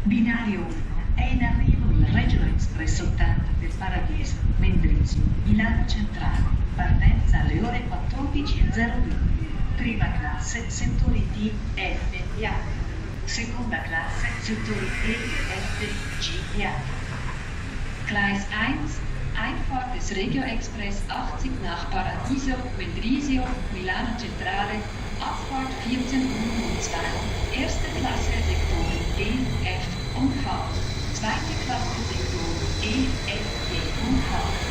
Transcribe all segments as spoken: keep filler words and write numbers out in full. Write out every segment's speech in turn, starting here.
Binario uno, è in arrivo il Regio Express ottanta per Paradiso, Mendrisio, Milano Centrale, partenza alle ore quattordici e zero due. Prima classe, settori D, F e H. Seconda classe, settori E, F, G e H. Gleis eins, Einfahrt des Regio Express achtzig nach Paradiso, Mendrisio, Milano Centrale, Abfahrt vierzehn Uhr null zwei, erste Klasse, Sektoren D, F und H. Zweite Klasse, Sektoren E, F, G und H.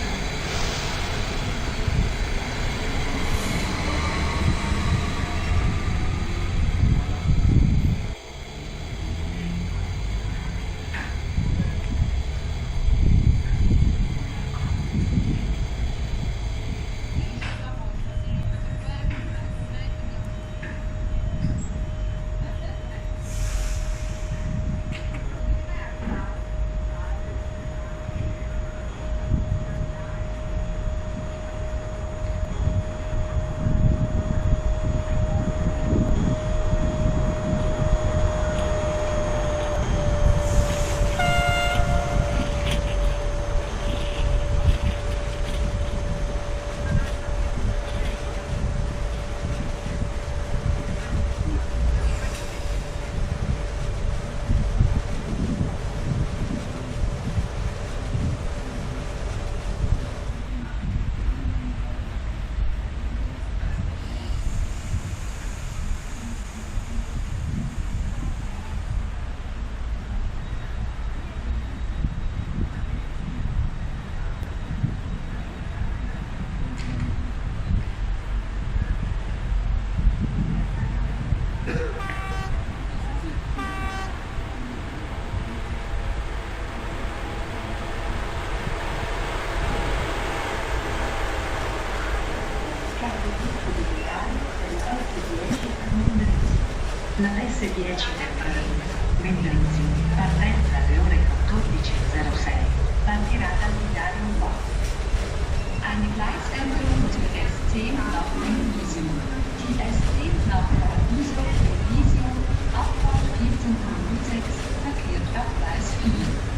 La S dieci Mendrisio, partenza alle ore quattordici e zero sei, partirà dal binario uno. Eine Gleisänderung zur S zehn nach Mendrisio. Die S zehn nach Paradiso, Mendrisio, Abfahrt vierzehn Uhr null sechs, verkehrt ab Gleis vier.